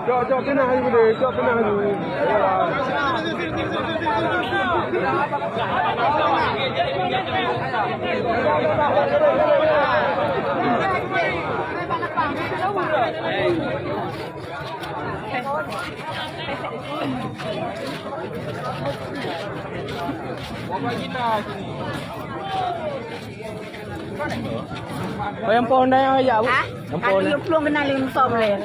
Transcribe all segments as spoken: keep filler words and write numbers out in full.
Cok, cok, keunan laju deh, cok, keunan laju. Oh, nyang po Honda nyan jak, Bu? Ha? Nyang po Honda. Kalau plueng keunan lé musoh boleh.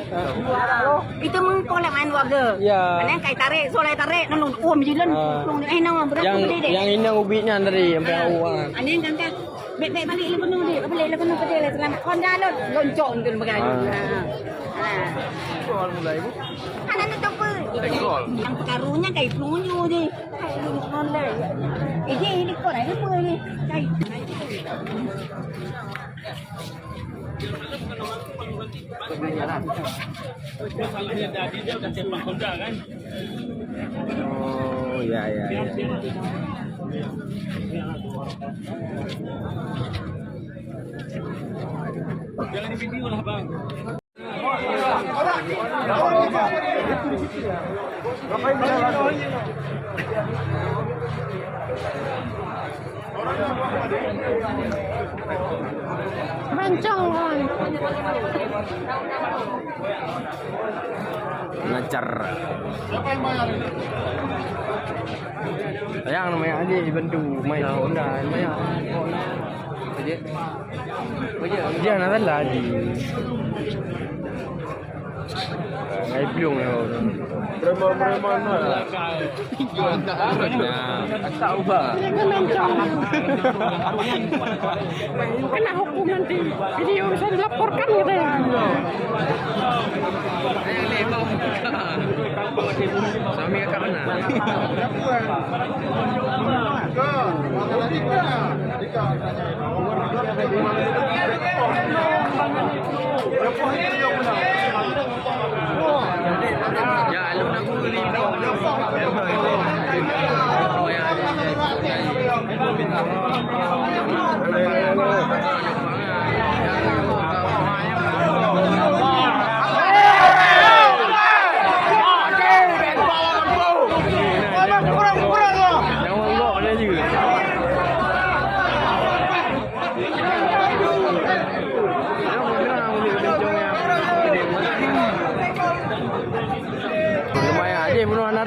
Itu meupo lé main warga. Ya. Mana kai tarék, soe lai tarék, nang um jilen. Ah. Plueng, eh, nang berapa Yang, gede deh? Yang inong ubit nyan tadi, sampai awak. Ani kan kan. Bek, bek balik lé penuh deh. Balik lé penuh, pedih lé selamat. Honda lôn, loncong tu bagai. Ah. Ha. Ha. Soal mulai, Bu. Anak tu apa? Tengkol. Yang pekarunya kai plueng je. Ije ini kau dah lupa ni. Kai. Oh, ya, ya, ya. Jangan di video lah, Bang. Mancang, kawan. Lancar. Sayang namanya aja dibantu main Honda, namanya. Aja. Dia nak salah je. Ngai plueng ya. Preman-preman lah. Nah, tak ubah. Kena hukum nanti. Video bisa dilaporkan gitu ya. Suami kakak mana? Ya, alun aku beli. Lumayan aja bunuh anak.